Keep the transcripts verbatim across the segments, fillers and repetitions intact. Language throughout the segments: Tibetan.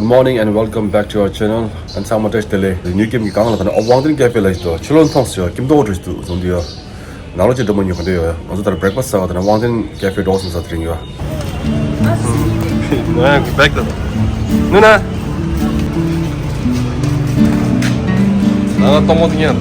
Morning and welcome back to our channel. ཨན་ཚང་མ་བཀྲ་ཤིས་བདེ་ལེགས། ཉོ་ཀེམ་གྱི་སྒང་ལ་ད་ནི་ཨོ་ཝང་ཏིན་ཀེ་ཧྥེ་ལ་ཞིག་ཏུ་ཕྱི་ལོགས་མཐོང་སོང་། ཀེམ་ཏོག་འགྲོ་ཞིག་ཏུ་བཟུང་དུ་ཡོད། ནང་ལོགས་ཀྱི་འགྲོ་མ་ཉོ་ག་འདྲ་ཡོད། ང་ཚོ་ད་ནི་བྷེ་རེག་ཕ་སི་ཟ་བ་ད་ནི་ཨོ་ཝང་ཏིན་ཀེ་ཧྥེ་འགྲོ་སོང་ས་དེ་རིང་ཡོད། ང་བེག་ད་ནུ་ན་ང་ལ་གཏོང་མོ་དེ་ཉན།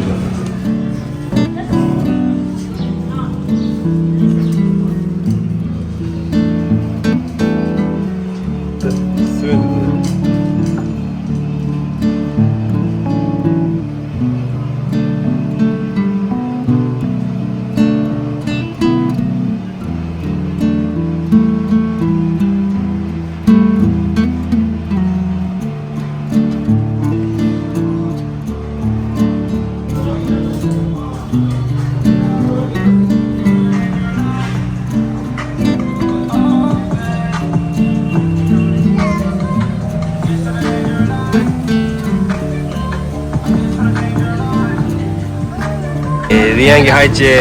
རི་ཡང་གི་ཧའི་ཅེ།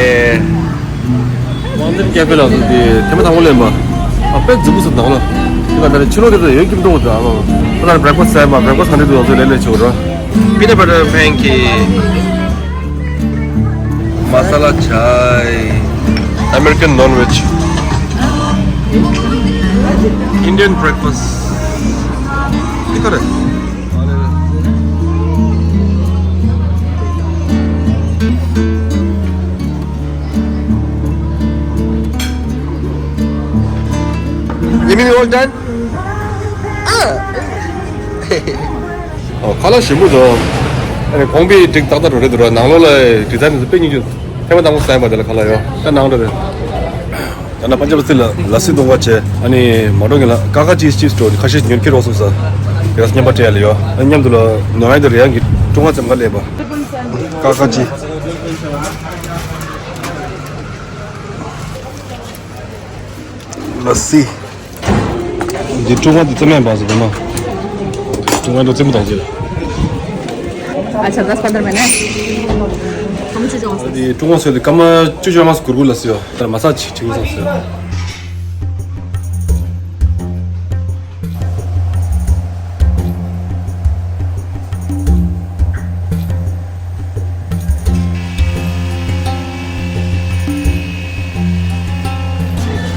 ཝང་ཏིན་ཀེ་ཧྥེ་ལ་སོང་དེ་ཐེངས་མ་དང་པོ་ལེན་པ། ཨ་དཔེ་རྫིག་པོ་ཟེར་ནང་ལ། དེ་ག་ད་ཕྱི་ལོགས་དེ་ཚོ་ཡོད་ཀྱི་མི་འདུག་ད་ཨ་མ་ཁོ་ལ་བྷེག་ཕ་སི་ཟ་ཡ་མ་བྷེག་ཕ་སི་ག་འདྲ་འདུག་ང་ཚོ་ལས་ལས་བྱེད་དགོས་ར། Peanut butter pancake, masala chai, American non-veg, Indian breakfast. འདི་ག་རེད། You mean all done? ཨ། ཨོ། ཁ་ལག་ཞིམ་པོ་འདུག་ཨ་ནི་གོང་པའི་འགྲིག་ཏག་ཏག་འགྲོ་རེད་འདུག་ར། ནང་ལོགས་ལ་ཌི་ཛའིན་དེ་ཚོ་དཔེ་སྙིང་རྗེ། ཐེངས་མ་དང་པོ་ཟ་ཡིན་པ། དེ་ལ་ཁ་ལག་ཡོད་ད་ནང་འགྲོ་རེད། ད་ནང་པན་ཇབ་སི་ལ་ལ་སི་འཐུང་ག་བྱས། ཨ་ནི་མ་འགྲོ་ངེས་ལ་ཀ་ཀ་ཅི་ཅིབ་སི་འགྲོ་ཁ་ཤས་ཉོ་ཁྱེར་རོགས་སོང་ས། དེ་ག་སྙན་པ་སྤྲད་ཡ་ལ་ཡོད། ཨ་མཉམ་དུ་ལ་ནོ་ཡ་དེ་རེ་ཡང་གི་ཀྲུང་ཧྭ་ཙམ་ག་ལས་པ། ཀ་ཀ་ཅི། ལ་སི། འདི་ཀྲུང་ཧྭ་འདི་རྩེད་མོ་ཡིན་པ་ཟེར་དུ་མ། ཀྲུང་ཧྭ་འདི་རྩེད་མོ་དང་ཟེར། अच्छा, दस पन्द्रह में ना। འདི་ཀྲུང་ཧྭ་ཟེར་དུ་སྐར་མ་བཅུ་བཅོ་ལྔ་གུར་གུར་ལ་སི་ཡོད། ད་མ་ས་ཆི་ཆི་མི་སང་ཟེར།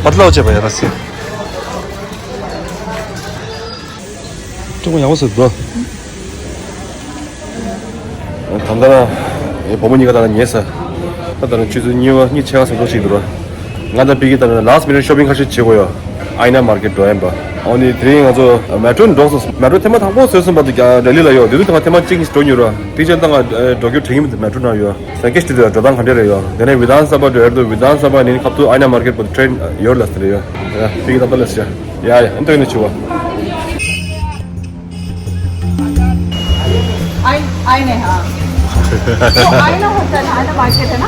ཕར་ལོག་བྱས་པ་ཡ་ར་སི། ཀྲུང་གོ་ཡག་པོ་ཟེར་འདུག་ད་ལྟ་ངའི་བུ་མོ་གཉིས་ཀ་ད་ལྟ་ཉལ་ས། ད་ད་ནི་ཆུ་ཚོད་གཉིས་པ་གཉིས་ཆ་ག་ཙམ་འགྲོ་ཞིག་འདུག་ར། ང་དང་པི་ཀི་ད་ལྟ་ལཱ་སི་མི་ནཊ་ཤོ་པིང་ཁ་ཤས་བྱེད་དགོས་ཡོད། ཨའི་ན་མར་ཀེཊ་འགྲོ་ཡིན་པ། འོ་ནི་དེ་རིང་ང་ཚོ་མེ་ཊྲོ་ནས་འགྲོ་སོང་། མེ་ཊྲོ་ཐེངས་མ་དང་པོ་བཟོས་སོང་བར་དུ་རྒྱ་ལྡི་ལི་ལ་ཡོད། དེ་དུས་ད་ང་ཐེངས་མ་གཅིག་གཉིས་འགྲོ་མྱོང་ར། དེ་རྗེས་ད་ང་འགྲོ་རྒྱུ་དྲན་གྱི་མི་འདུག་མེ་ཊྲོ་ནང་ཡོད། ས་ཀེ་ཤི་དེ་འགྲོ་སྟངས་ག་འདྲ་རེད་ཡོད། དེ་ནས་བི་དྷཱན་ས་བྷ་འགྲོ་ཡ་འདུག་བི་དྷཱན་ས་བྷ་ནས་ཁ་ཐུག་ཨའི་ན་མར་ཀེཊ་བར་དུ་ཊེན་ཡོད་ལ་ཟེར་ཡོད། ཡ་པི་ཀི་ད་ལྟ་ལ་ཟེར། ཡ་ཡ་ཨ་ནི་ད་ཡིན་ན་ཆུ་བ། ཨའི་ཨའི་ན་ཧ། ཨོ་ཨའི་ན་ཧོ་ཊེལ་ཨའི་ན་མར་ཀེཊ་ན།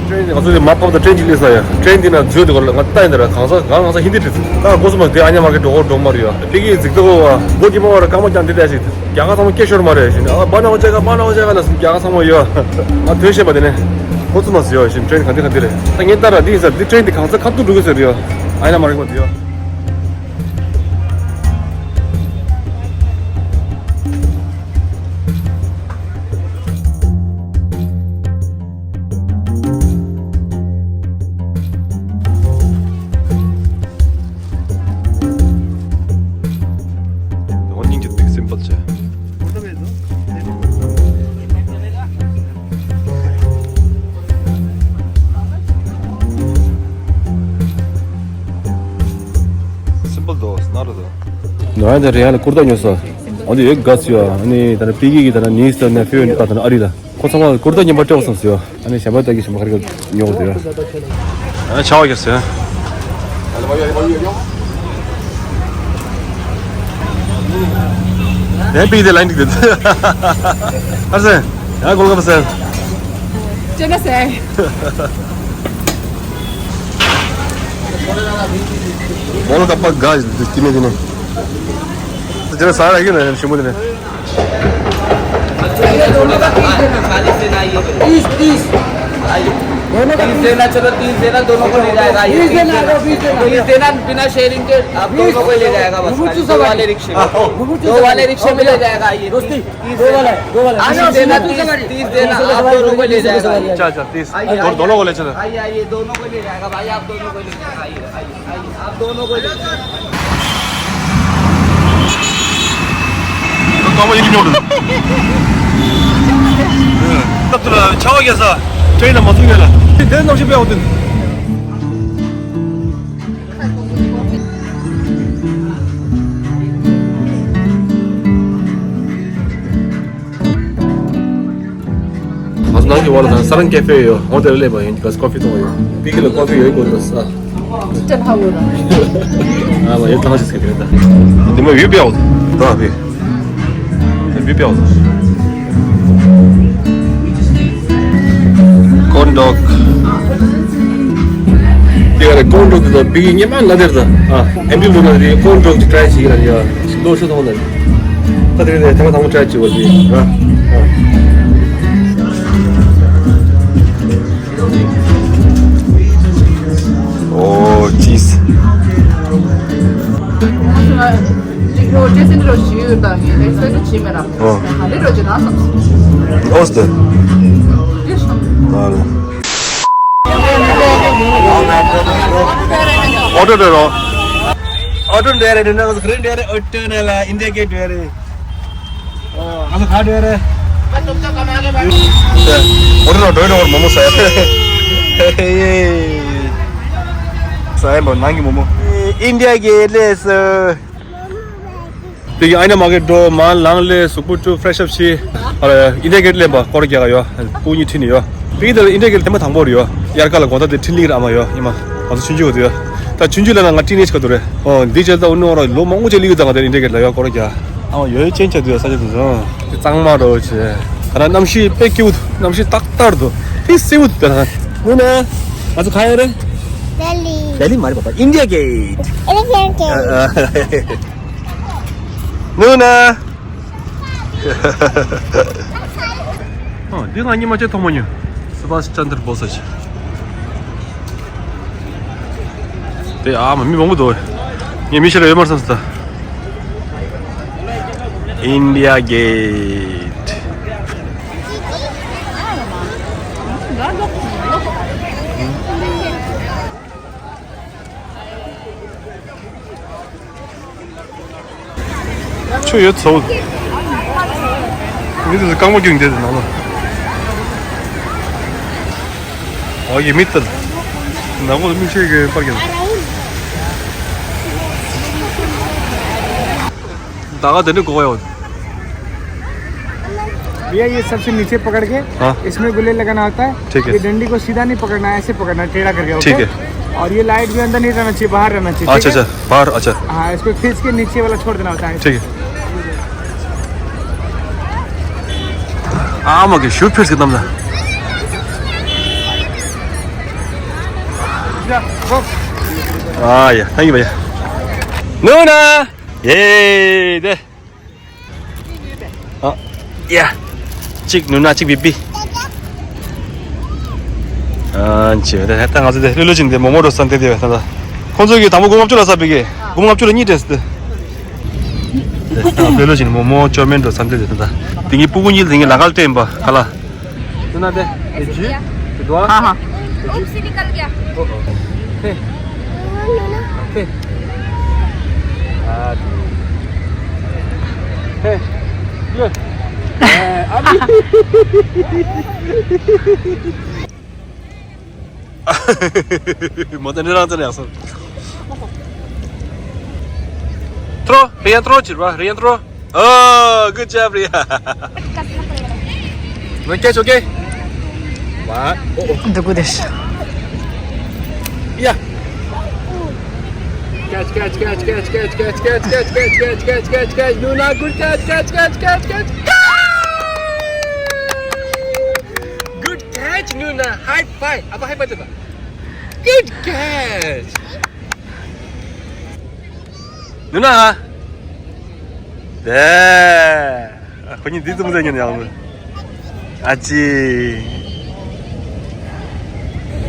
ཊེན་ང་ཚོ་མ་ཕབ་ད་ཊེན་ཅིག་སླེབས་ས་ཡ། ཊེན་འདི་ན་འཛུལ་དུས་སྐབས་ལ་ང་ལྟ་ཡིན་ད་ར། གང་ཟག་གང་གང་ཟག་ཧིན་དི་བྲིས་ད་གོ་སོང་མ་དེ་ཨའི་ན་མར་ཀེཊ་འགྲོ་འགྲོ་མ་རེད་ཡ། པི་ཀི་གཟིགས་ད་གོ་བ་སྒོ་ཀྱི་མ་བར་རྐང་མ་བརྐྱངས་དེ་ལྟ་ཞིག་རྒྱ་གར་ཚང་མ་སྐད་ཤོར་མ་རེད་ཞེས་ནས། ཨ་བ་ན་བ་ཅག་ག་བ་ན་བ་ཅག་ག་ལ་སུམ་རྒྱ་གར་ཚང་མ་ཡོད། ང་དོན་ཤེས་པ་དེ་ནས་ཁོ་ཚོ་མ་ཟེར་ཡོད་ཞེས། ཊེན་ག་འདི་ག་འདི་རེད། ད་ངས་ལྟ་ར་འདི་ཡིན་ས། འདི་ཊེན་འདི་གང་ས་ཁ་ཐུག་འགྲོ་གི་ཟེར་ཡོད། ཨའི་ན་མར་ཀེཊ་མ་དེ་ཡོད། སྙིང་རྗེ་འདུག་སིམ་པལ་བྱས། སིམ་པལ་དོ་སྣ་རུ་དོ། ནོ་ཡ་དང་རེ་ཡ་ལ་ཀུར་ཏ་ཉོས་སོ། འོ་དེ་ཡོད་ག་ཚོད་ཡོད། ཨ་ནི་ད་ནི་པི་ཀི་གི་ད་ནི་ནིས་དང་ནེ་ཕིའུ་ཡོད་ད་ནི་ཨ་རི་ལ། ཁོ་ཚང་མ་ཀུར་ཏ་རྙིང་པ་སྤྲད་སོང་ཟེར། ཨ་ནི་གཞན་པ་ལྟ་གི་གཞན་པ་ཁ་རི་ཁ་ཉོ་དགོས་ཟེར། ཨ་ཆ་བ་གྱོན་ཟེར། ཡང་པིག་དེ་ལན་འགྲིག་དེ། ཨ་ཟེར། ཡང་གོལ་ཁ་པ་ཟེར། ཅེ་ན་ཟེར། གོལ་ཁ་པ་ག་དེ་ནས་དེ་ནས། ཅེ་ན་ཟ་ར་ཡིན་ན་ཞིམ་པོ་དེ་ནས། East, east. तीस देना, चलो तीस देना, दोनों को ले जाएगा ये। तीस देना, तीस देना। तीस देना, बिना शेयरिंग के आप दोनों को ले जाएगा बस। दो वाले रिक्शे में, दो वाले रिक्शे में ले जाएगा ये। तीस देना, तीस देना, आप दोनों को ले जाएगा। अच्छा, अच्छा, तीस। आइए, दोनों को ले चलो। आइए, आइए, दोनों को ले जाएगा भाई, आप दोनों को ले जाएगा। आइए, आइए, आइए, आप दोनों को ले जाएगा। ད་ལྟ་ལ་ཆར་པ་བརྒྱབ་ས། ཊེན་ལ་མ་ཐུག་ཡོད་ལ། དེ་གནམ་གཤིས་དཔེ་འོ་དེ། ང་ཚོ་ནང་གི་བར་ལ་ས་རང་ཀེ་ཧྥེ་ཡོད། འོ་དེར་སླེབས་པ་ཡིན། ག་ས་ཀོ་ཕི་འཐུང་བ་ཡོད། པི་ཀི་ལ་ཀོ་ཕི་ཡོད་དགོས་འདུག་ས། ཅན་ཧ་བོ་ར། ཨ་མ་ཡོད་ཐང་ཞིག་ཟེར་གི་རེད་ད། འདི་མ་ཡོད་པའོ། ད་བི། བི་པའོ། ཀོན་ཌོག་དེ་ག་རེ་ཀོན་ཌོག་དེ་ད་བི་གི་ཉི་མ་ལ་དེར་ད། ཨ་ཨེམ་པི་ལུ་ན་དེ་ཀོན་ཌོག་དེ་ཊ་རའི་བྱེད་ཀྱི་ར་ཡ། ཞིག་ལོ་ཤོ་ཐོང་ན། ད་དེ་རེད་ཐེངས་མ་དང་པོ་ཊ་རའི་བྱེད་པ་དེ་ར། ཨ། ཨོ་ཅིས། ཨོ། ཨོ་སྟེ། ཨོ་ཏོ་འདྲ་རོ། ཨོ་ཏོ་འདྲ་རེད་ན་ང་ཚོ་ག་རེ་འདྲ་རེད། ཨོ་ཏོ་ནས་ལ་ཨིན་ཌི་ཡ་གེ་ཊི་འདྲ་རེད། ཨ་ལ་ཁ་འདྲ་རེད། ཨོ་ཏོ་ལ་འགྲོ་ཡོང་བར་མོ་མོ་ཟ་ཡ། ཟ་ཡ་མ་ནང་གི་མོ་མོ། ཨིན་ཌི་ཡ་གེ་ཊི་སླེབས་སོང་། དེ་གི་ཨ་ཉ་མ་གི་འགྲོ་མ་ལང་ལེ་གཟུགས་པོ་བཀྲུ་ཕེ་རེ་ཤི་ཨབ་བྱས། ཨ་ལ་ཨིན་ཌི་ཡ་གེ་ཊི་སླེབས་པ་སྐོར་རྒྱག་ག་ཡོད། སྤུ་གུ་གཉིས་ཁྲིད་ནས་ཡོད། དེ་གི་དེ་ལ་ཨིན་ཌི་ཡ་གེ་ཊི་ཐེངས་མ་དང་པོ་རེད་ཡོད། དབྱར་ཁ་ལ་དགོང་དག་དེ་འཕྲིན་ལས་ར་ཨ་མ་ཡོད་ཨི་མ། ང་ཚོ་ཆུང་ཆུང་བ་དུ་ཡོད། ད་ཆུང་ཆུང་ལ་ན་ང་ཊི་ནེ་ཇི་ག་དུ་རེད། ཨོ་འདི་བྱས་ད་འུ་ནོ་ར་ལོ་མང་པོ་ཅིག་ལི་གི་ད་ང་དེ་ཨིན་ཌི་ཡ་གེ་ཊི་ལ་ཡོད་སྐོར་རྒྱག་ཨ་མ་ཡོད་ཅན་ཆ་དུ་ཡོད་ས་ཆ་དུ་སོང་། དེ་གཙང་མ་རོ་ཆེ། ད་ན་གནམ་གཤིས་དཔེ་སྐྱིད་པོ་འདུག་གནམ་གཤིས་ཏག་ཏག་འདུག་དེ་སེ་བོ་འདུག་ད་ན་ནུ་ན། ང་ཚོ་ག་ཡོད་རེད། ལྡི་ལི། ལྡི་ལི་མ་རེད་པ་པ། ཨིན་ཌི་ཡ་གེ་ཊི། ཨིན་ཌི་ཡ་གེ་ཊི། ནུ་ན། ཨ། འདི་ང་ཉི་མ་ཅིག་མཐོང་མ་མྱོང་། སུ་བྷཱཤ་ཅན་དྲ་བྷོ་ས་ཞིག་དེ་ཨ་མ་མི་མང་པོ་འདུག་ངས་མི་ཤེས་ལ་ཡོད་མ་རེད་བསམ་སོང་ད། ཨིན་ཌི་ཡ་གེ་ཊི། ཆུ་ཡོད་ཚོ། མི་དེ་ཚོ་རྐང་པ་རྒྱུག་འདེད་དེ་ནང་ལ། ཨོ་ཡེ་མི་ལྟར། ནག་པོ་མིག་ཤེལ་གྱི་པར་རྒྱག་ད་ག་དེ་འདྲ་གོ་བ་ཡོད། भैया, ये सबसे नीचे पकड़ के हाँ। इसमें गुल्ले लगाना होता है। ठीक है। ये डंडी को सीधा नहीं पकड़ना है, ऐसे पकड़ना है, टेढ़ा करके, ठीक ओके? है। और ये लाइट भी अंदर नहीं रहना चाहिए, बाहर रहना चाहिए, अच्छा, ठीक है? अच्छा, बाहर, अच्छा। हाँ, इसको खींच के नीचे वाला छोड़ देना होता है। ठीक है। ཨ་མ་གི་ཤུ་ཕེར་སི་གི་གཏམ་ལ། ཨ་ཡ། ཐེང་ཡུ་བྷ་ཡ། ནུ་ན། ཡེ་དེ། ཨ། ཡ། གཅིག་ནུ་ན་གཅིག་བི་བི། ཨ་ཅེ་ད་ད་ང་ཚོ་དེ་ལྷོད་ལྷོད་ཅིག་འདི་མོ་མོ་འགྲོ་ས་འདི་དེ་ད་ད། ཁོང་ཚོ་གི་དང་པོ་སྒོར་མོ་བཅུ་ལ་ས་བི་གི། སྒོར་མོ་བཅུ་ལ་གཉིས་སྤྲད་སི་དེ། ལྷོད་ལྷོད་ཅིག་མོ་མོ་བཅོ་མེད་འགྲོ་ས་འདི་དེ་ད་ད། དེ་གི་སྤུ་གུ་གཉིས་དེ་གི་ལ་ཁ་ལ་སྤྲད་ཡིན་པ་ཁ་ལ། हाँ हाँ। Oops, निकल गया। हे। हे। हे। ये। अभी। मत नहीं रहा तो नहीं आसन। थ्रो, रियन थ्रो, चिरवा, Ryan throw. Oh, good job, Ria. No catch, okay? One. Oh, oh. दुगुदेश। Yeah. Catch, catch, catch. No, no, good catch, catch, catch, catch, catch. Good catch, Nuna. High five. Apa high five tu? Good catch. ནུ་ན། དེ། ཁོ་གཉིས་འདི་ཙམ་ཟེར་ཉན་ཡང་། ཨ་ཅི།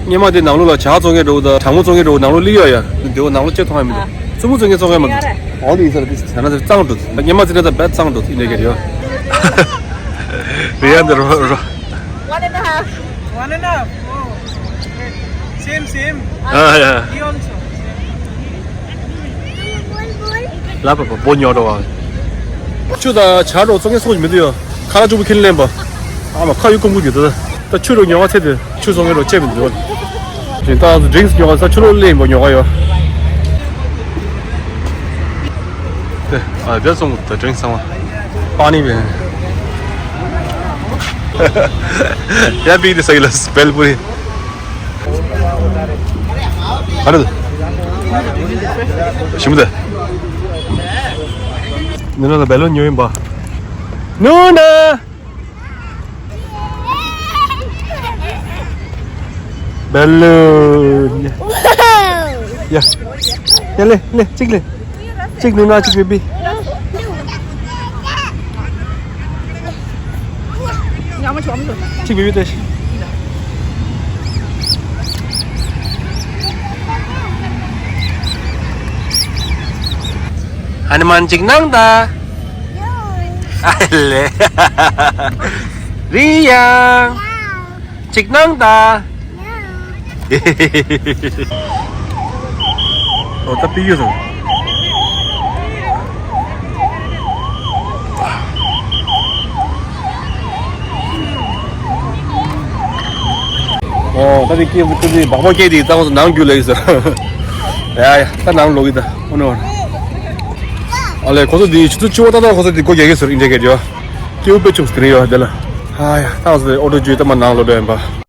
སྔོན་མ་དེ་ནང་ལོགས་ལ་ཇ་བཙོང་མཁན་འདྲ་བོ་དང་གྲང་མོ་བཙོང་མཁན་འདྲ་བོ་ནང་ལོགས་སླེབས་ཡོད་ཡ། དེ་བོ་ནང་ལོགས་ཅིག་མཐོང་ཡ་མི་འདུག་ཨ། བཙུན་མོ་བཙོང་མཁན་བཙོང་ཡ་མི་འདུག་ཨ་འདི་ཡིན་ས་རེད། དེ་ན་ཚ་གཙང་འགྲོ། སྔོན་མ་ཚེ་ན་ཚ་བད་གཙང་འགྲོ་ཡིན་ནའི་གལ་ཡོད། རེད་ཡ། འདི་རོ་རོ། One and a half. One and a half. Oh. Same, same. ཨ་ཡ། He also. ལ་པ་པ་བོ་ཉོ་རོ་བ། ཆུ་དང་ཇ་རོ་བཙོང་མཁན་སོགས་མི་འདུག་ཡོ། ཁ་ལག་བཅུ་པོ་ཁྱེར་ལེན་པ། ཨ་མ་ཁ་ཡུ་ཀུམ་ཀུ་གི་འདུག་ད་ཆུ་རོ་ཉོ་བ་ཚེ་དེ་ཆུ་བཙོང་མཁན་རོ་བཅད་མི་འདུག་ཡོ། ཅིག་ད་ཌི་རིང་སི་ཉོ་བ་ས་ཆུ་རོ་ལེན་པ་ཉོ་ག་ཡོ། དེ་ཨ་བེ་སོང་ད་ཌི་རིང་སི་ཚང་མ། པ་ནི་བེ། ཡ་བི་དེ་ས་ཡི་ལ་སྤེལ་པུ་རི། ཨ་རེད། ཞི་མི་དེ། ནུ་ན་ལ་བེ་ལོན་ཉོ་ཡིན་པ། ནུ་ན། བེ་ལོན། ཡ། ཡ་ལེ་ལེ་གཅིག་ལེ། གཅིག་ནུ་ན་གཅིག་བེ་བི། གཅིག་བེ་བི་ཏེ། ཧ་ནུ་མན་གཅིག་གནང་ད། ཨ་ལེ། རི་ཡང་། གཅིག་གནང་ད། ཨོ་ད་པི་ཡོད་སོང་། ཨོ་ད་དེ་སྐད་ཀུ་ཅི་སྦག་སྦག་སྐད་དེ་ད་ཁོ་ཚོ་ནང་རྒྱུ་ལ་ཡིན་ཟེར། ཡ་ཡ་ད་ནང་ལོག་གི་ད་ཨོ་ནོ། ཨ་ལེ་ཁོ་ཚོ་དེ་ཆུ་ཚོད་བཅུ་པ་ཏག་ཏག་ཁོ་ཚོ་དེ་སྒོ་རྒྱག་གི་ཟེར་ཨིན་འདྲ་སྐད་རྒྱུ། སྐྱེ་བོ་དཔེ་ཆུང་ཟེར་ཡོད་དེ་ལ། ཨ་ཡ་ད་ཁོ་ཚོ་ཨོ་ཏོ་བརྒྱུད་ད་མ་ནང་ལོག་འགྲོ་ཡིན་པ།